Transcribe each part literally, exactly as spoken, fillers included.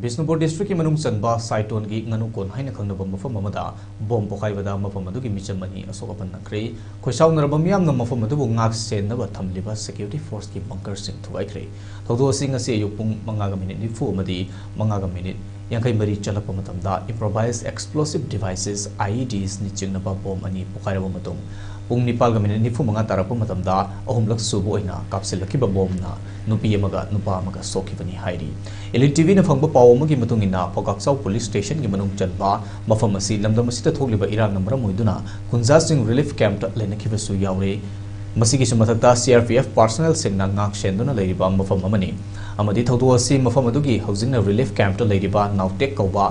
ꯕꯤꯁꯅꯨꯄꯨꯔ ꯗꯤꯁꯇ꯭ꯔꯤꯛꯀꯤ ꯃꯅꯨꯡ ꯆꯟꯕ ꯁꯥꯏꯇꯣꯟꯒꯤ ꯉꯥꯅꯨ ꯀꯣꯟ ꯍꯥꯏꯅ ꯈꯪꯅꯕ ꯃꯐꯝ ꯑꯃꯗ ꯕꯣꯝ ꯄꯣꯈꯥꯏꯕꯗ ꯃꯐꯝ ꯑꯗꯨꯒꯤ ꯃꯤꯆꯝ ꯑꯅꯤ ꯑꯁꯣꯛ ꯑꯄꯟ ꯅꯪꯈ꯭ꯔꯦ꯫ ꯈꯣꯏꯁꯥꯎꯅꯔꯕ ꯃꯤꯌꯥꯝꯅ ꯃꯐꯝ ꯑꯗꯨꯕꯨ ꯉꯥꯛ ꯁꯦꯟꯅꯕ ꯊꯝꯂꯤꯕ ꯁꯦꯀ꯭ꯌꯨꯔꯤꯇꯤ ꯐꯣꯔꯁꯀꯤ ꯕꯪꯀꯔꯁꯤꯡ ꯊꯨꯒꯥꯏꯈ꯭ꯔꯦ꯫ ꯊꯧꯗꯣꯛ ꯑꯁꯤ ꯉꯁꯤ ꯑꯌꯨꯛ ꯄꯨꯡ ꯃꯉꯥꯒ ꯃꯤꯅꯤꯠ ꯅꯤꯐꯨ ꯑꯃꯗꯤ ꯃꯉꯥꯒ ꯃꯤꯅꯤꯠ ꯌꯥꯡꯈꯩ ꯃꯔꯤ ꯆꯠꯂꯛꯄ ꯃꯇꯝꯗ improvised explosive devices, IEDs, ꯅ ꯆꯤꯡꯅꯕ ꯕꯣꯝ ꯑꯅꯤ ꯄꯣꯈꯥꯏꯔꯕ ꯃꯇꯨꯡ, ꯄꯨꯡ ꯅꯤꯄꯥꯜꯒ ꯃꯤꯅꯤꯠ ꯅꯤꯐꯨ ꯃꯉꯥ ꯇꯥꯔꯛꯄ ꯃꯇꯝꯗ ꯑꯍꯨꯝꯂꯛ ꯁꯨꯕ ꯑꯣꯏꯅ ꯀꯥꯞꯁꯤꯜꯂꯛꯈꯤꯕ ꯕꯣꯝꯅ ꯅꯨꯄꯤ ꯑꯃꯒ ꯅꯨꯄꯥ ꯑꯃꯒ ꯁꯣꯛꯈꯤꯕꯅꯤ ꯍꯥꯏꯔꯤ꯫ Elite ꯇꯤꯚꯤꯅ ꯐꯪꯕ ꯄꯥꯎ ꯑꯃꯒꯤ ꯃꯇꯨꯡ ꯏꯟꯅ, ꯄꯥꯎꯀꯥꯛꯆꯥꯎ ꯄꯨꯂꯤꯁ ꯁ꯭ꯇꯦꯁꯟꯒꯤ ꯃꯅꯨꯡ ꯆꯟꯕ ꯃꯐꯝ ꯑꯁꯤ ꯂꯝꯗꯝ ꯑꯁꯤꯗ ꯊꯣꯛꯂꯤꯕ ꯏꯔꯥꯡꯅ ꯃꯔꯝ ꯑꯣꯏꯗꯨꯅ ꯈꯨꯟꯖꯥꯁꯤꯡ ꯔꯤꯂꯤꯐ ꯀꯦꯝꯞꯇ ꯂꯩꯅꯈꯤꯕꯁꯨ ꯌꯥꯎꯔꯦ꯫ ꯃꯁꯤꯒꯤꯁꯨ ꯃꯊꯛꯇ, CRPF personnelꯁꯤꯡꯅ ꯉꯥꯛ ꯁꯦꯟꯗꯨꯅ ꯂꯩꯔꯤꯕ ꯃꯐꯝ ꯑꯃꯅꯤ꯫ ꯑꯃꯗꯤ ꯊꯧꯗꯣꯛ ꯑꯁꯤ ꯃꯐꯝ ꯑꯗꯨꯒꯤ ꯍꯧꯖꯤꯛꯅ ꯔꯤꯂꯤꯐ ꯀꯦꯝꯞꯇ ꯂꯩꯔꯤꯕ ꯅꯥꯎꯇꯦꯛ ꯀꯧꯕ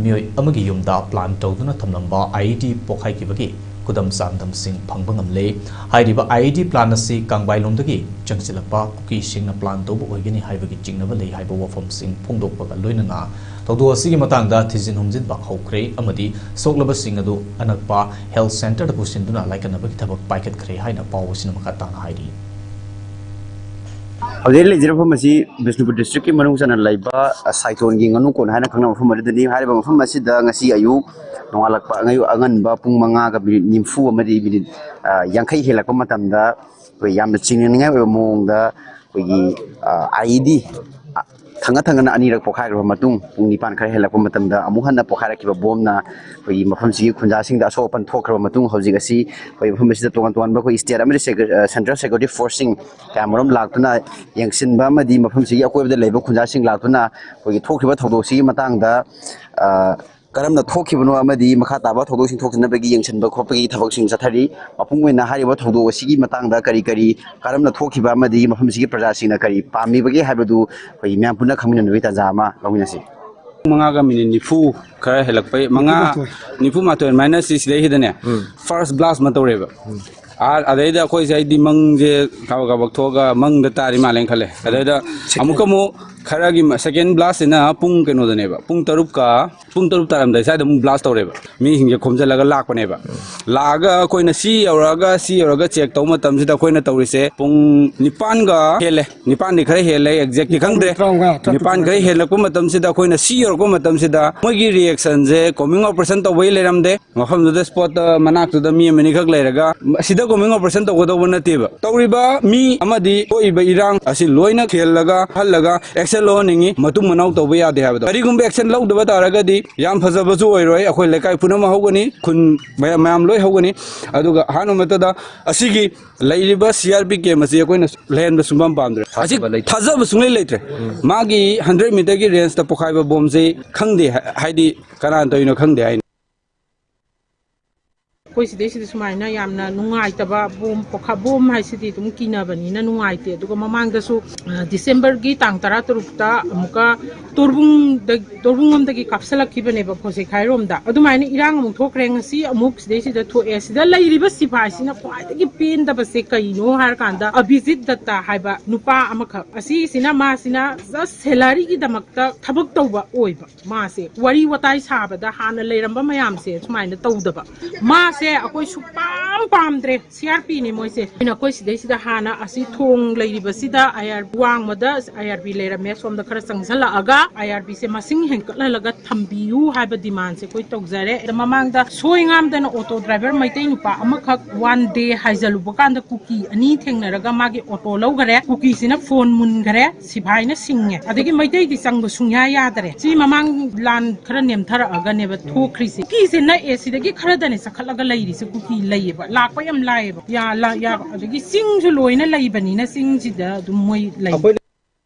ꯃꯤꯑꯣꯏ ꯑꯃꯒꯤ ꯌꯨꯝꯗ ꯄ꯭ꯂꯥꯟ ꯇꯧꯗꯨꯅ ꯊꯝꯂꯝꯕ IED ꯄꯣꯈꯥꯏꯈꯤꯕꯒꯤ ꯈꯨꯗꯝ ꯆꯥꯡꯗꯝꯁꯤꯡ ꯐꯪꯕ ꯉꯝꯂꯦ꯫ ꯍꯥꯏꯔꯤꯕ IED ꯄ꯭ꯂꯥꯟ ꯑꯁꯤ ꯀꯥꯡꯕꯥꯏꯂꯣꯝꯗꯒꯤ ꯆꯪꯁꯤꯜꯂꯛꯄ ꯀꯨꯀꯤꯁꯤꯡꯅ ꯄ꯭ꯂꯥꯟ ꯇꯧꯕ ꯑꯣꯏꯒꯅꯤ ꯍꯥꯏꯕꯒꯤ ꯆꯤꯡꯅꯕ ꯂꯩ ꯍꯥꯏꯕ ꯋꯥꯐꯝꯁꯤꯡ ꯐꯣꯡꯗꯣꯛꯄꯒ ꯂꯣꯏꯅꯅ ꯊꯧꯗꯣꯛ ꯑꯁꯤꯒꯤ ꯃꯇꯥꯡꯗ ꯊꯤꯖꯤꯟ ꯍꯨꯝꯖꯤꯟꯕ ꯍꯧꯈ꯭ꯔꯦ ꯑꯃꯗꯤ ꯁꯣꯛꯂꯕꯁꯤꯡ ꯑꯗꯨ ꯑꯅꯛꯄ ꯍꯦꯜꯊ ꯁꯦꯟꯇꯔꯗ ꯄꯨꯁꯤꯟꯗꯨꯅ ꯂꯥꯏꯀꯠꯅꯕꯒꯤ ꯊꯕꯛ ꯄꯥꯏꯈꯠꯈ꯭ꯔꯦ ꯍꯥꯏꯅ ꯄꯥꯎ ꯑꯁꯤꯅ ꯃꯈꯥ ꯇꯥꯅ ꯍꯥꯏꯔꯤ꯫ ꯍꯧꯖꯤꯛ ꯂꯩꯖꯔꯤꯕ ꯃꯐꯝ ꯑꯁꯤ ꯕꯤꯁꯅꯨꯄꯨꯔ ꯗꯤꯁꯇ꯭ꯔꯤꯛꯀꯤ ꯃꯅꯨꯡ ꯆꯟꯅ ꯂꯩꯕ, ꯑ, ꯁꯥꯏꯇꯣꯟꯒꯤ ꯉꯥꯅꯨ ꯀꯣꯟ ꯍꯥꯏꯅ ꯈꯪꯅꯕ ꯃꯐꯝ ꯑꯗꯨꯗꯅꯤ꯫ ꯍꯥꯏꯔꯤꯕ ꯃꯐꯝ ꯑꯁꯤꯗ ꯉꯁꯤ ꯑꯌꯨꯛ ꯅꯣꯡꯉꯥꯜꯂꯛꯄ ꯑꯉ-, ꯑꯉꯟꯕ ꯄꯨꯡ ꯃꯉꯥꯒ ꯃꯤꯅꯤꯠ ꯅꯤꯐꯨ ꯑꯃꯗꯤ ꯃꯤꯅꯤꯠ, ꯑ, ꯌꯥꯡꯈꯩ ꯍꯦꯜꯂꯛꯄ ꯃꯇꯝꯗ ꯑꯩꯈꯣꯏ ꯌꯥꯝꯅ ꯆꯤꯡꯅꯅꯤꯡꯉꯥꯏ ꯑꯣꯏꯕ ꯃꯑꯣꯡꯗ ꯑꯩꯈꯣꯏꯒꯤ, ꯑ, IED, ꯑ, ꯊꯪꯅ ꯊꯪꯅꯅ ꯑꯅꯤꯔꯛ ꯄꯣꯈꯥꯏꯈ꯭ꯔꯕ ꯃꯇꯨꯡ, ꯄꯨꯡ ꯅꯤꯄꯥꯟ ꯈꯔ ꯍꯦꯜꯂꯛꯄ ꯃꯇꯝꯗ ꯑꯃꯨꯛ ꯍꯟꯅ ꯄꯣꯈꯥꯏꯔꯛꯈꯤꯕ ꯕꯣꯝꯅ ꯑꯩꯈꯣꯏꯒꯤ ꯃꯐꯝꯁꯤꯒꯤ ꯈꯨꯟꯖꯥꯁꯤꯡꯗ ꯑꯁꯣꯛ ꯑꯄꯟ ꯊꯣꯛꯈ꯭ꯔꯕ ꯃꯇꯨꯡ, ꯍꯧꯖꯤꯛ ꯑꯁꯤ ꯑꯩꯈꯣꯏ ꯃꯐꯝ ꯑꯁꯤꯗ ꯇꯣꯉꯥꯟ ꯇꯣꯉꯥꯟꯕ ꯑꯩꯈꯣꯏ ꯁ꯭ꯇꯦꯠ ꯑꯃꯗꯤ ꯁꯦꯀ꯭ꯌꯨ-, ꯑ, ꯁꯦꯟꯇ꯭ꯔꯦꯜ ꯁꯦꯀ꯭ꯌꯨꯔꯤꯇꯤ ꯐꯣꯔꯁꯁꯤꯡ ꯀꯌꯥꯃꯔꯨꯝ ꯂꯥꯛꯇꯨꯅ ꯌꯦꯡꯁꯤꯟꯕ ꯑꯃꯗꯤ ꯃꯐꯝꯁꯤꯒꯤ ꯑꯀꯣꯏꯕꯗ ꯂꯩꯕ ꯈꯨꯟꯖꯥꯁꯤꯡ ꯂꯥꯛꯇꯨꯅ ꯑꯩꯈꯣꯏꯒꯤ ꯊꯣꯛꯈꯤꯕ ꯊꯧꯗꯣꯛꯁꯤꯒꯤ ꯃꯇꯥꯡꯗ, ꯑ, ꯀꯔꯝꯅ ꯊꯣꯛꯈꯤꯕꯅꯣ ꯑꯃꯗꯤ ꯃꯈꯥ ꯇꯥꯕ ꯊꯧꯗꯣꯛꯁꯤꯡ ꯊꯣꯛꯇꯅꯕꯒꯤ ꯌꯦꯡꯁꯤꯟꯕ ꯈꯣꯠꯄꯒꯤ ꯊꯕꯛꯁꯤꯡ ꯆꯠꯊꯔꯤ꯫ ꯃꯄꯨꯡ ꯑꯣꯏꯅ ꯍꯥꯏꯔꯤꯕ ꯊꯧꯗꯣꯛ ꯑꯁꯤꯒꯤ ꯃꯇꯥꯡꯗ ꯀꯔꯤ ꯀꯔꯤ, ꯀꯔꯝꯅ ꯊꯣꯛꯈꯤꯕ ꯑꯃꯗꯤ ꯃꯐꯝꯁꯤꯒꯤ ꯄ꯭ꯔꯖꯥꯁꯤꯡꯅ ꯀꯔꯤ ꯄꯥꯝꯃꯤꯕꯒꯦ ꯍꯥꯏꯕꯗꯨ ꯑꯩꯈꯣꯏ ꯃꯌꯥꯝ ꯄꯨꯟꯅ ꯈꯪꯃꯤꯟꯅꯅꯕꯒꯤ ꯇꯥꯟꯖꯥ ꯑꯃ ꯂꯧꯃꯤꯟꯅꯁꯤ꯫ ꯄꯨꯡ ꯃꯉꯥꯒ ꯃꯤꯅꯤꯠ ꯅꯤꯐꯨ ꯈꯔ ꯍꯦꯜꯂꯛꯄꯩ, ꯃꯉꯥ, ꯅꯤꯐꯨ ꯃꯥꯊꯣꯏ ꯑꯗꯨꯃꯥꯏꯅ ꯁꯤ ꯁꯤꯗꯩꯁꯤꯗꯅꯦ, ꯐꯥꯔꯁ ꯕ꯭ꯂꯥꯁ ꯑꯃ ꯇꯧꯔꯦꯕ꯫ ꯑꯥ, ꯑꯗꯩꯗ ꯑꯩꯈꯣꯏꯁꯦ ꯍꯥꯏꯗꯤ ꯃꯪꯁꯦ ꯀꯥꯕꯛ ꯀꯥꯕꯛ ꯊꯣꯛꯑꯒ ꯃꯪꯗ ꯇꯥꯔꯤ ꯃꯥꯜꯂꯦꯅ ꯈꯜꯂꯦ꯫ ꯑꯗꯩꯗ ꯑꯃꯨꯛꯀ ꯑꯃꯨꯛ ꯈꯔꯒꯤ ꯃ-, second blastꯁꯤꯅ ꯄꯨꯡ ꯀꯩꯅꯣꯗꯅꯦꯕ, ꯄꯨꯡ ꯇꯔꯨꯛꯀ, ꯄꯨꯡ ꯇꯔꯨꯛ ꯇꯥꯔꯝꯗꯥꯏ ꯁ꯭ꯋꯥꯏꯗ ꯑꯃꯨꯛ blast ꯇꯧꯔꯦꯕ꯫ ꯃꯤꯁꯤꯡꯁꯦ ꯈꯣꯝꯖꯤꯜꯂꯒ ꯂꯥꯛꯄꯅꯦꯕ꯫ ꯂꯥꯛꯑꯒ ꯑꯩꯈꯣꯏꯅ ꯁꯤ ꯌꯧꯔꯛꯑꯒ, ꯁꯤ ꯌꯧꯔꯒ check ꯇꯧꯕ ꯃꯇꯝꯁꯤꯗ ꯑꯩꯈꯣꯏꯅ ꯇꯧꯔꯤꯁꯦ ꯄꯨꯡ ꯅꯤꯄꯥꯟꯒ ꯍꯦꯜꯂꯦ꯫ ꯅꯤꯄꯥꯟꯗꯤ ꯈꯔ ꯍꯦꯜꯂꯦ, exactꯇꯤ ꯈꯪꯗ꯭ꯔꯦ꯫ ꯇꯔꯥꯃꯉꯥ, ꯇꯔꯥꯇꯔꯨꯛ, ꯅꯤꯄꯥꯟ ꯈꯔ ꯍꯦꯜꯂꯛꯄ ꯃꯇꯝꯁꯤꯗ, ꯑꯩꯈꯣꯏꯅ ꯁꯤ ꯌꯧꯔꯛꯄ ꯃꯇꯝꯁꯤꯗ ꯃꯣꯏꯒꯤ reactionꯁꯦ combing operation ꯇꯧꯕꯒꯤ ꯂꯩꯔꯝꯗꯦ꯫ ꯃꯐꯝꯗꯨꯗ spotꯇ ꯃꯅꯥꯛꯇꯨꯗ ꯃꯤ ꯑꯃꯅꯤꯈꯛ ꯂꯩꯔꯒ, ꯑꯁꯤꯗ combing operation ꯇꯧꯒꯗꯧꯕ ꯅꯠꯇꯦꯕ꯫ ꯇꯧꯔꯤꯕ ꯃꯤ ꯑꯃꯗꯤ ꯊꯣꯛꯏꯕ ꯏꯔꯥꯡ ꯑꯁꯤ ꯂꯣꯏꯅ ꯊꯦꯜꯂꯒ ꯍꯜꯂꯒ action ꯂꯧꯍꯟꯅꯤꯡꯉꯤ꯫ ꯃꯇꯨꯡ ꯃꯅꯥꯎ ꯇꯧꯕ ꯌꯥꯗꯦ ꯍꯥꯏꯕꯗꯣ꯫ ꯀꯔꯤꯒꯨꯝꯕ action ꯂꯧꯗꯕ ꯇꯥꯔꯒꯗꯤ ꯌꯥꯝ ꯐꯖꯕꯁꯨ ꯑꯣꯏꯔꯣꯏ꯫ ꯑꯩꯈꯣꯏ ꯂꯩꯀꯥꯏ ꯄꯨꯝꯅꯃꯛ ꯍꯧꯒꯅꯤ, ꯈꯨꯟ ꯃꯌꯥꯝ, ꯃꯌꯥꯝ ꯂꯣꯏ ꯍꯧꯒꯅꯤ꯫ ꯑꯗꯨꯒ ꯑꯍꯥꯟꯕ ꯃꯛꯇꯗ ꯑꯁꯤꯒꯤ ꯂꯩꯔꯤꯕ CRP camp ꯑꯁꯤ ꯑꯩꯈꯣꯏꯅ ꯂꯩꯍꯟꯕ ꯁꯨꯡꯄꯥꯝ ꯄꯥꯝꯗ꯭ꯔꯦ꯫ ꯑꯁꯤ ꯊꯥꯖꯕ ꯂꯩꯇ꯭ꯔꯦ꯫ ꯊꯥꯖꯕ ꯁꯨꯡꯂꯩ ꯂꯩꯇ꯭ꯔꯦ꯫ ꯃꯥꯒꯤ hundred meterꯒꯤ rangeꯇ ꯄꯣꯈꯥꯏꯕ bombꯁꯤ ꯈꯪꯗꯦ, ꯍꯥꯏꯗꯤ ꯀꯅꯥꯅ ꯇꯧꯔꯤꯅꯣ ꯈꯪꯗꯦ ꯍꯥꯏꯅꯤ꯫ ꯑꯩꯈꯣꯏ ꯁꯤꯗꯩꯁꯤꯗ ꯁꯨꯃꯥꯏꯅ ꯌꯥꯝꯅ ꯅꯨꯡꯉꯥꯏꯇꯕ ꯕꯣꯝ ꯄꯣꯈꯥ-, ꯕꯣꯝ ꯍꯥꯏꯁꯤꯗꯤ ꯑꯗꯨꯝ ꯀꯤꯅꯕꯅꯤꯅ ꯅꯨꯡꯉꯥꯏꯇꯦ꯫ ꯑꯗꯨꯒ ꯃꯃꯥꯡꯗꯁꯨ, ꯑ, ꯗꯤꯁꯦꯝꯕꯔꯒꯤ ꯇꯥꯡ ꯇꯔꯥꯇꯔꯨꯛꯇ ꯑꯃꯨꯛꯀ ꯇꯣꯔꯕꯨꯡꯗ-, ꯇꯣꯔꯕꯨꯡꯂꯣꯝꯗꯒꯤ ꯀꯥꯞꯁꯤꯜꯂꯛꯈꯤꯕꯅꯦꯕ ꯈꯣꯁꯦꯈꯥꯏꯔꯣꯝꯗ꯫ ꯑꯗꯨꯃꯥꯏꯅ ꯏꯔꯥꯡ ꯑꯃꯨꯛ ꯊꯣꯛꯈ꯭ꯔꯦ꯫ ꯉꯁꯤ ꯑꯃꯨꯛ ꯁꯤꯗꯩꯁꯤꯗ ꯊꯣꯛꯑꯦ꯫ ꯁꯤꯗ ꯂꯩꯔꯤꯕ ꯁꯤꯐꯥꯏꯁꯤꯅ ꯈ꯭ꯋꯥꯏꯗꯒꯤ ꯄꯦꯟꯗꯕꯁꯦ ꯀꯩꯅꯣ ꯍꯥꯏꯔꯀꯥꯟꯗ, ꯑꯚꯤꯖꯤꯠ ꯗꯠꯇꯥ ꯍꯥꯏꯕ ꯅꯨꯄꯥ ꯑꯃꯈꯛ, ꯑꯁꯤꯁꯤꯅ, ꯃꯥꯁꯤꯅ just salaryꯒꯤꯗꯃꯛꯇ ꯊꯕꯛ ꯇꯧꯕ ꯑꯣꯏꯕ꯫ ꯃꯥꯁꯦ ꯋꯥꯔꯤ ꯋꯥꯇꯥꯏ ꯁꯥꯕꯗ ꯍꯥꯟꯅ ꯂꯩꯔꯝꯕ ꯃꯌꯥꯝꯁꯦ ꯁꯨꯃꯥꯏꯅ ꯇꯧꯗꯕ꯫ ꯃꯥꯁꯦ ꯑꯩꯈꯣꯏ ꯁꯨꯛꯄꯥꯝ ꯄꯥꯝꯗ꯭ꯔꯦ꯫ CRPꯅꯤ ꯃꯣꯏꯁꯦ꯫ ꯑꯩꯈꯣꯏ ꯁꯤꯗꯩꯁꯤꯗ ꯍꯥꯟꯅ ꯑꯁꯤ ꯊꯣꯡ ꯂꯩꯔꯤꯕꯁꯤꯗ IRB ꯋꯥꯡꯃꯗ IRB ꯂꯩꯔꯝꯃꯦ꯫ ꯁꯣꯝꯗ ꯈꯔ ꯆꯪꯁꯜꯂꯛꯑꯒ IRBꯁꯦ ꯃꯁꯤꯡ ꯍꯦꯟꯀꯠꯍꯜꯂꯒ ꯊꯝꯕꯤꯌꯨ ꯍꯥꯏꯕ demandꯁꯦ ꯑꯩꯈꯣꯏ ꯇꯧꯖꯔꯦ꯫ ꯑꯗ ꯃꯃꯥꯡꯗ ꯁꯣꯏ ꯉꯥꯝꯗꯅ auto driver ꯃꯩꯇꯩ ꯅꯨꯄꯥ ꯑꯃꯈꯛ one day ꯍꯥꯏꯖꯜꯂꯨꯕ ꯀꯥꯟꯗ ꯀꯨꯀꯤ ꯑꯅꯤ ꯊꯦꯡꯅꯔꯒ ꯃꯥꯒꯤ auto ꯂꯧꯈꯔꯦ꯫ ꯀꯨꯀꯤꯁꯤꯅ phone ꯃꯨꯟꯈꯔꯦ꯫ ꯁꯤꯐꯥꯏꯅ ꯁꯤꯡꯉꯦ꯫ ꯑꯗꯒꯤ ꯃꯩꯇꯩꯗꯤ ꯆꯪꯕ ꯁꯨꯡꯌꯥ ꯌꯥꯗꯔꯦ꯫ ꯁꯤ ꯃꯃꯥꯡ ꯂꯥꯟ ꯈꯔ ꯅꯦꯝꯊꯔꯛꯑꯒꯅꯦꯕ ꯊꯣꯛꯈ꯭ꯔꯤꯁꯦ꯫ ꯀꯨꯀꯤꯁꯦ ꯅꯛꯑꯦ꯫ ꯁꯤꯗꯒꯤ ꯈꯔꯗꯅꯦ ꯆꯈꯠꯂꯒ ꯂꯩꯔꯤꯁꯦ꯫ ꯀꯨꯀꯤ ꯂꯩꯌꯦꯕ꯫ ꯂꯥꯛꯄ ꯌꯥꯝ ꯂꯥꯏꯌꯦꯕ꯫ ꯌꯥ-, ꯂꯥ-, ꯌꯥꯕ꯫ ꯑꯗꯒꯤ ꯆꯤꯡꯁꯨ ꯂꯣꯏꯅ ꯂꯩꯕꯅꯤꯅ ꯆꯤꯡꯁꯤꯗ ꯑꯗꯨꯝ ꯃꯣꯏ ꯂꯩ꯫ ꯑꯩꯈꯣꯏ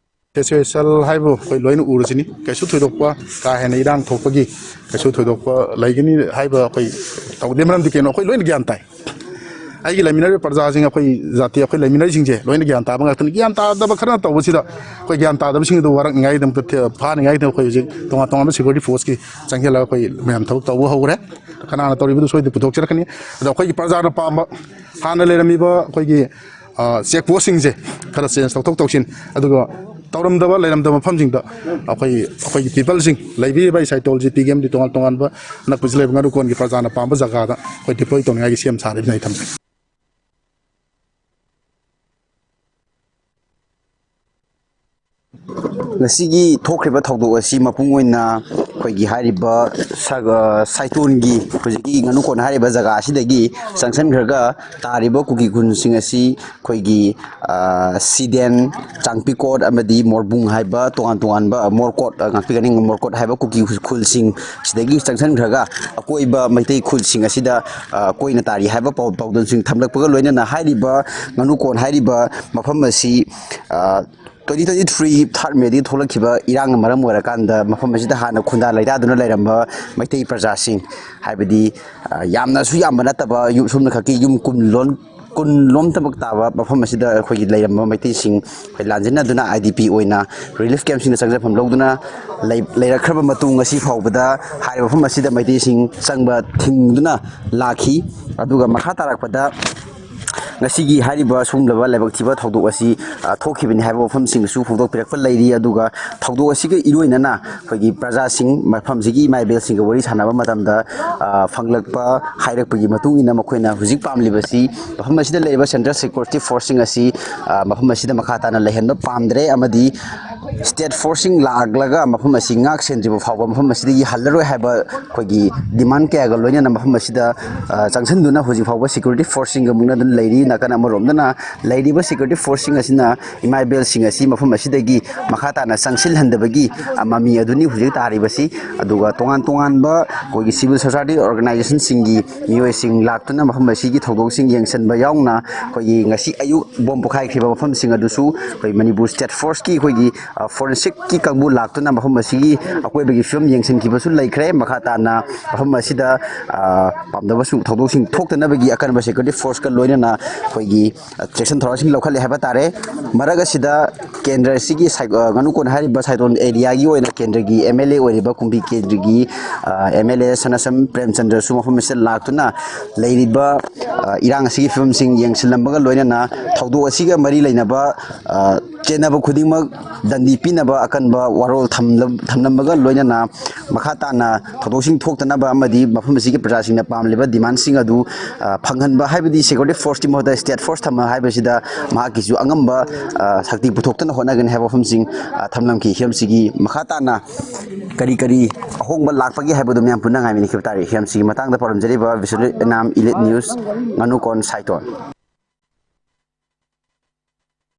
ꯁꯦꯁꯦꯜ ꯍꯥꯏꯕꯨ ꯑꯩꯈꯣꯏ ꯂꯣꯏꯅ ꯎꯔꯁꯤꯅꯤ꯫ ꯀꯩꯁꯨ ꯊꯣꯏꯗꯣꯛꯄ ꯀꯥ ꯍꯦꯟꯅ ꯏꯔꯥꯡ ꯊꯣꯛꯄꯒꯤ ꯀꯩꯁꯨ ꯊꯣꯏꯗꯣꯛꯄ ꯂꯩꯒꯅꯤ ꯍꯥꯏꯕ ꯑꯩꯈꯣꯏ ꯇꯧꯗꯦ꯫ ꯃꯔꯝꯗꯤ ꯀꯩꯅꯣ? ꯑꯩꯈꯣꯏ ꯂꯣꯏꯅ ꯒ꯭ꯌꯥꯟ ꯇꯥꯏ꯫ ꯑꯩꯒꯤ ꯂꯩꯃꯤꯟꯅꯔꯤꯕ ꯄ꯭ꯔꯖꯥꯁꯤꯡ, ꯑꯩꯈꯣꯏ ꯖꯥꯇꯤ, ꯑꯩꯈꯣꯏ ꯂꯩꯃꯤꯟꯅꯔꯤꯁꯤꯡꯁꯦ ꯂꯣꯏꯅ ꯒ꯭ꯌꯥꯟ ꯇꯥꯕ ꯉꯥꯛꯇꯅꯤ꯫ ꯒ꯭ꯌꯥꯟ ꯇꯥꯗꯕ ꯈꯔꯅ ꯇꯧꯕꯁꯤꯗ ꯑꯩꯈꯣꯏ ꯒ꯭ꯌꯥꯟ ꯇꯥꯗꯕꯁꯤꯡ ꯑꯗꯨ ꯋꯥꯔꯛꯅꯤꯡꯉꯥꯏꯒꯤꯗꯃꯛꯇ, ꯊꯦ-, ꯐꯥꯅꯤꯡꯉꯥꯏꯒꯤꯗꯃꯛꯇ ꯑꯩꯈꯣꯏ ꯍꯧꯖꯤꯛ ꯇꯣꯉꯥꯟ ꯇꯣꯉꯥꯟꯕ security forceꯀꯤ ꯆꯪꯁꯤꯜꯂꯒ ꯑꯩꯈꯣꯏ ꯃꯌꯥꯝ ꯊꯕꯛ ꯇꯧꯕ ꯍꯧꯔꯦ꯫ ꯀꯅꯥꯅ ꯇꯧꯔꯤꯕꯗꯨ ꯁꯣꯏꯗꯅ ꯄꯨꯊꯣꯛꯆꯔꯛꯀꯅꯤ꯫ ꯑꯗꯣ ꯑꯩꯈꯣꯏꯒꯤ ꯄ꯭ꯔꯖꯥꯅ ꯄꯥꯝꯕ ꯍꯥꯟꯅ ꯂꯩꯔꯝꯃꯤꯕ ꯑꯩꯈꯣꯏꯒꯤ, ꯑ, check postꯁꯤꯡꯁꯦ ꯈꯔ change ꯇꯧꯊꯣꯛ ꯇꯧꯁꯤꯟ, ꯑꯗꯨꯒ ꯇꯧꯔꯝꯗꯕ ꯂꯩꯔꯝꯗꯕ ꯃꯐꯝꯁꯤꯡꯗ ꯑꯩꯈꯣꯏ, ꯑꯩꯈꯣꯏꯒꯤ ꯄꯤꯄꯜꯁꯤꯡ, ꯂꯩꯕꯤꯔꯤꯕ ꯑꯩ ꯁꯥꯏꯇꯣꯜ ꯖꯤ ꯄꯤ ꯀꯦꯝꯗꯤ ꯇꯣꯉꯥꯟ ꯇꯣꯉꯥꯟꯕ ꯑꯅꯛꯄꯁꯤ ꯂꯩꯕ ꯉꯥꯅꯨꯀꯣꯟꯒꯤ ꯄ꯭ꯔꯖꯥꯅ ꯄꯥꯝꯕ ꯖꯒꯥꯗ ꯑꯩꯈꯣꯏ ꯗꯤꯄ꯭ꯂꯣꯏ ꯇꯧꯅꯤꯡꯉꯥꯏꯒꯤ ꯁꯦꯝ ꯁꯥꯔꯦꯅ ꯑꯩ ꯊꯝꯖꯩ꯫ ꯉꯁꯤꯒꯤ ꯊꯣꯛꯈ꯭ꯔꯤꯕ ꯊꯧꯗꯣꯛ ꯑꯁꯤ ꯃꯄꯨꯡ ꯑꯣꯏꯅ ꯑꯩꯈꯣꯏꯒꯤ ꯍꯥꯏꯔꯤꯕ ꯁ-, ꯑ, ꯁꯥꯏꯇꯣꯟꯒꯤ ꯍꯧꯖꯤꯛꯀꯤ ꯉꯥꯅꯨꯀꯣꯟ ꯍꯥꯏꯔꯤꯕ ꯖꯒꯥ ꯑꯁꯤꯗꯒꯤ ꯆꯪꯁꯤꯟꯈ꯭ꯔꯒ ꯇꯥꯔꯤꯕ ꯀꯨꯀꯤ ꯈꯨꯟꯁꯤꯡ ꯑꯁꯤ ꯑꯩꯈꯣꯏꯒꯤ, ꯑ, ꯁꯤꯗꯦꯟ, ꯆꯥꯡꯄꯤꯀꯣꯠ ꯑꯃꯗꯤ ꯃꯣꯔꯕꯨꯡ ꯍꯥꯏꯕ ꯇꯣꯉꯥꯟ ꯇꯣꯉꯥꯟꯕ, ꯑ, ꯃꯣꯔꯀꯣꯠ, ꯑ, ꯉꯥꯛꯄꯤꯒꯅꯤ, ꯃꯣꯔꯀꯣꯠ ꯍꯥꯏꯕ ꯀꯨꯀꯤ ꯈꯨꯜꯁꯤꯡ ꯁꯤꯗꯒꯤ ꯆꯪꯁꯤꯟꯈ꯭ꯔꯒ ꯑꯀꯣꯏꯕ ꯃꯩꯇꯩ ꯈꯨꯜꯁꯤꯡ ꯑꯁꯤꯗ, ꯑ, ꯀꯣꯏꯅ ꯇꯥꯔꯤ ꯍꯥꯏꯕ ꯄꯥꯎ-, ꯄꯥꯎꯗꯝꯁꯤꯡ ꯊꯝꯂꯛꯄꯒ ꯂꯣꯏꯅꯅ ꯍꯥꯏꯔꯤꯕ ꯉꯥꯅꯨꯀꯣꯟ ꯍꯥꯏꯔꯤꯕ ꯃꯐꯝ ꯑꯁꯤ, ꯑ, twenty twenty three third May ꯗꯒꯤ ꯊꯣꯛꯂꯛꯈꯤꯕ ꯏꯔꯥꯡꯅ ꯃꯔꯝ ꯑꯣꯏꯔꯀꯥꯟꯗ ꯃꯐꯝ ꯑꯁꯤꯗ ꯍꯥꯟꯅ ꯈꯨꯟꯗꯥ ꯂꯩꯇꯥꯗꯨꯅ ꯂꯩꯔꯝꯕ ꯃꯩꯇꯩ ꯄ꯭ꯔꯖꯥꯁꯤꯡ, ꯍꯥꯏꯕꯗꯤ, ꯑ, ꯌꯥꯝꯅꯁꯨ ꯌꯥꯝꯕ ꯅꯠꯇꯕ, ꯌꯨꯝ, ꯁꯣꯝ ꯈꯛꯀꯤ ꯌꯨꯝ ꯀꯨꯟ ꯂꯣꯟ, ꯀꯨꯟ ꯂꯣꯝꯇꯃꯛ ꯇꯥꯕ ꯃꯐꯝ ꯑꯁꯤꯗ ꯑꯩꯈꯣꯏꯒꯤ ꯂꯩꯔꯝꯕ ꯃꯩꯇꯩꯁꯤꯡ ꯑꯩꯈꯣꯏ ꯂꯥꯟꯖꯦꯟꯅꯗꯨꯅ ꯑꯥꯏ ꯗꯤ ꯄꯤ ꯑꯣꯏꯅ ꯔꯤꯂꯤꯐ ꯀꯦꯝꯞꯁꯤꯡꯗ ꯆꯪꯖꯐꯝ ꯂꯧꯗꯨꯅ ꯂꯩ-, ꯂꯩꯔꯛꯈ꯭ꯔꯕ ꯃꯇꯨꯡ ꯉꯁꯤ ꯐꯥꯎꯕꯗ ꯍꯥꯏꯔꯤꯕ ꯃꯐꯝ ꯑꯁꯤꯗ ꯃꯩꯇꯩꯁꯤꯡ ꯆꯪꯕ ꯊꯤꯡꯗꯨꯅ ꯂꯥꯛꯈꯤ꯫ ꯑꯗꯨꯒ ꯃꯈꯥ ꯇꯥꯔꯛꯄꯗ ꯉꯁꯤꯒꯤ ꯍꯥꯏꯔꯤꯕ ꯁꯤꯒꯨꯝꯂꯕ ꯂꯥꯏꯕꯛ ꯊꯤꯕ ꯊꯧꯗꯣꯛ ꯑꯁꯤ, ꯑ, ꯊꯣꯛꯈꯤꯕꯅꯤ ꯍꯥꯏꯕ ꯋꯥꯐꯝꯁꯤꯡꯁꯨ ꯐꯣꯡꯗꯣꯛꯄꯤꯔꯛꯄ ꯂꯩꯔꯤ꯫ ꯑꯗꯨꯒ ꯊꯧꯗꯣꯛ ꯑꯁꯤꯒ ꯏꯔꯣꯏꯅꯅ ꯑꯩꯈꯣꯏꯒꯤ ꯄ꯭ꯔꯖꯥꯁꯤꯡ, ꯃꯐꯝꯁꯤꯒꯤ ꯏꯃꯥ ꯏꯕꯦꯜꯁꯤꯡꯒ ꯋꯥꯔꯤ ꯁꯥꯟꯅꯕ ꯃꯇꯝꯗ, ꯑ, ꯐꯪꯂꯛꯄ ꯍꯥꯏꯔꯛꯄꯒꯤ ꯃꯇꯨꯡ ꯏꯟꯅ ꯃꯈꯣꯏꯅ ꯍꯧꯖꯤꯛ ꯄꯥꯝꯂꯤꯕꯁꯤ ꯃꯐꯝ ꯑꯁꯤꯗ ꯂꯩꯔꯤꯕ ꯁꯦꯟꯇ꯭ꯔꯦꯜ ꯁꯦꯀ꯭ꯌꯨꯔꯤꯇꯤ ꯐꯣꯔꯁꯁꯤꯡ ꯑꯁꯤ, ꯑ, ꯃꯐꯝ ꯑꯁꯤꯗ ꯃꯈꯥ ꯇꯥꯅ ꯂꯩꯍꯟꯕ ꯄꯥꯝꯗ꯭ꯔꯦ ꯑꯃꯗꯤ ꯁ꯭ꯇꯦꯠ ꯐꯣꯔꯁꯁꯤꯡ ꯂꯥꯛꯂꯒ ꯃꯐꯝ ꯑꯁꯤ ꯉꯥꯛ ꯁꯦꯟꯗ꯭ꯔꯤꯕ ꯐꯥꯎꯕ ꯃꯐꯝ ꯑꯁꯤꯗꯒꯤ ꯍꯜꯂꯔꯣꯏ ꯍꯥꯏꯕ ꯑꯩꯈꯣꯏꯒꯤ ꯗꯤꯃꯥꯟ ꯀꯌꯥꯒ ꯂꯣꯏꯅꯅ ꯃꯐꯝ ꯑꯁꯤꯗ, ꯑ, ꯆꯪꯁꯤꯟꯗꯨꯅ ꯍꯧꯖꯤꯛ ꯐꯥꯎꯕ ꯁꯦꯀ꯭ꯌꯨꯔꯤꯇꯤ ꯐꯣꯔꯁꯁꯤꯡꯒ ꯃꯨꯛꯅꯗꯨꯅ ꯂꯩꯔꯤ꯫ ꯅꯥꯀꯟ ꯑꯃꯔꯣꯝꯗꯅ ꯂꯩꯔꯤꯕ ꯁꯦꯀ꯭ꯌꯨꯔꯤꯇꯤ ꯐꯣꯔꯁꯁꯤꯡ ꯑꯁꯤꯅ ꯏꯃꯥ ꯏꯕꯦꯜꯁꯤꯡ ꯑꯁꯤ ꯃꯐꯝ ꯑꯁꯤꯗꯒꯤ ꯃꯈꯥ ꯇꯥꯅ ꯆꯪꯁꯤꯜꯍꯟꯗꯕꯒꯤ, ꯑ, ꯃꯃꯤ ꯑꯗꯨꯅꯤ ꯍꯧꯖꯤꯛ ꯇꯥꯔꯤꯕꯁꯤ꯫ ꯑꯗꯨꯒ ꯇꯣꯉꯥꯟ ꯇꯣꯉꯥꯟꯕ ꯑꯩꯈꯣꯏꯒꯤ ꯁꯤꯚꯤꯜ ꯁꯣꯁꯥꯏꯇꯤ ꯑꯣꯔꯒꯅꯥꯏꯖꯦꯁꯟꯁꯤꯡꯒꯤ ꯃꯤꯑꯣꯏꯁꯤꯡ ꯂꯥꯛꯇꯨꯅ ꯃꯐꯝ ꯑꯁꯤꯒꯤ ꯊꯧꯗꯣꯛꯁꯤꯡ ꯌꯦꯡꯁꯤꯟꯕ ꯌꯥꯎꯅ ꯑꯩꯈꯣꯏꯒꯤ ꯉꯁꯤ ꯑꯌꯨꯛ ꯕꯣꯝ ꯄꯣꯈꯥꯏꯈꯤꯕ ꯃꯐꯝꯁꯤꯡ ꯑꯗꯨꯁꯨ ꯑꯩꯈꯣꯏ ꯃꯅꯤꯄꯨꯔ ꯁ꯭ꯇꯦꯠ ꯐꯣꯔꯁꯀꯤ ꯑꯩꯈꯣꯏꯒꯤ, ꯑ, ꯐꯣꯔꯦꯟꯁꯤꯛꯀꯤ ꯀꯥꯡꯕꯨ ꯂꯥꯛꯇꯨꯅ ꯃꯐꯝ ꯑꯁꯤꯒꯤ ꯑꯀꯣꯏꯕꯒꯤ ꯐꯤꯕꯝ ꯌꯦꯡꯁꯤꯟꯈꯤꯕꯁꯨ ꯂꯩꯈ꯭ꯔꯦ꯫ ꯃꯈꯥ ꯇꯥꯅ ꯃꯐꯝ ꯑꯁꯤꯗ, ꯑ, ꯄꯥꯝꯗꯕꯁꯨ ꯊꯧꯗꯣꯛꯁꯤꯡ ꯊꯣꯛꯇꯅꯕꯒꯤ ꯑꯀꯟꯕ ꯁꯦꯀ꯭ꯌꯨꯔꯤꯇꯤ ꯐꯣꯔꯁꯀ ꯂꯣꯏꯅꯅ ꯑꯩꯈꯣꯏꯒꯤ, ꯑ, ꯆꯦꯛꯁꯤꯟ ꯊꯧꯔꯥꯡꯁꯤꯡ ꯂꯧꯈꯠꯂꯦ ꯍꯥꯏꯕ ꯇꯥꯔꯦ꯫ ꯃꯔꯛ ꯑꯁꯤꯗ ꯀꯦꯟꯗ꯭ꯔ ꯑꯁꯤꯒꯤ ꯁꯥꯏ-, ꯑ, ꯉꯥꯅꯨꯀꯣꯟ ꯍꯥꯏꯔꯤꯕ ꯁꯥꯏꯇꯣꯟ ꯑꯦꯔꯤꯌꯥꯒꯤ ꯑꯣꯏꯅ ꯀꯦꯟꯗ꯭ꯔꯒꯤ ꯑꯦꯝ ꯑꯦꯜ ꯑꯦ ꯑꯣꯏꯔꯤꯕ ꯀꯨꯝꯕꯤ ꯀꯦꯟꯗ꯭ꯔꯒꯤ, ꯑ, ꯑꯦꯝ ꯑꯦꯜ ꯑꯦ ꯁꯅꯥꯁꯝ ꯄ꯭ꯔꯦꯝꯆꯟꯗ꯭ꯔꯁꯨ ꯃꯐꯝ ꯑꯁꯤꯗ ꯂꯥꯛꯇꯨꯅ ꯂꯩꯔꯤꯕ, ꯑ, ꯏꯔꯥꯡ ꯑꯁꯤꯒꯤ ꯐꯤꯕꯝꯁꯤꯡ ꯌꯦꯡꯁꯤꯜꯂꯝꯕꯒ ꯂꯣꯏꯅꯅ ꯊꯧꯗꯣꯛ ꯑꯁꯤꯒ ꯃꯔꯤ ꯂꯩꯅꯕ, ꯑ, ꯆꯦꯟꯅꯕ ꯈꯨꯗꯤꯡꯃꯛ ꯗꯟꯗꯤ ꯄꯤꯅꯕ ꯑꯀꯟꯕ ꯋꯥꯔꯣꯜ ꯊꯝꯂꯝ-, ꯊꯝꯂꯝꯕꯒ ꯂꯣꯏꯅꯅ ꯃꯈꯥ ꯇꯥꯅ ꯊꯧꯗꯣꯛꯁꯤꯡ ꯊꯣꯛꯇꯅꯕ ꯑꯃꯗꯤ ꯃꯐꯝ ꯑꯁꯤꯒꯤ ꯄ꯭ꯔꯖꯥꯁꯤꯡꯅ ꯄꯥꯝꯂꯤꯕ ꯗꯤꯃꯥꯟꯁꯤꯡ ꯑꯗꯨ, ꯑ, ꯐꯪꯍꯟꯕ, ꯍꯥꯏꯕꯗꯤ security forceꯀꯤ ꯃꯍꯨꯠꯇ state force ꯊꯝꯕ ꯍꯥꯏꯕꯁꯤꯗ ꯃꯍꯥꯛꯀꯤꯁꯨ ꯑꯉꯝꯕ, ꯑ, ꯁꯛꯇꯤ ꯄꯨꯊꯣꯛꯇꯨꯅ ꯍꯣꯠꯅꯒꯅꯤ ꯍꯥꯏꯕ ꯋꯥꯐꯝꯁꯤꯡ, ꯑ, ꯊꯝꯂꯝꯈꯤ꯫ ꯍꯤꯔꯝꯁꯤꯒꯤ ꯃꯈꯥ ꯇꯥꯅ ꯀꯔꯤ ꯀꯔꯤ ꯑꯍꯣꯡꯕ ꯂꯥꯛꯄꯒꯦ ꯍꯥꯏꯕꯗꯨ ꯃꯌꯥꯝ ꯄꯨꯟꯅ ꯉꯥꯏꯃꯤꯟꯅꯈꯤꯕ ꯇꯥꯔꯦ꯫ ꯍꯤꯔꯝꯁꯤꯒꯤ ꯃꯇꯥꯡꯗ ꯄꯥꯎꯗꯝꯖꯔꯤꯕ ꯕꯤꯁ꯭ꯋꯖꯤꯠ ꯏꯅꯥꯝ, Elite News, ꯉꯥꯅꯨꯀꯣꯟ ꯁꯥꯏꯇꯣꯟ꯫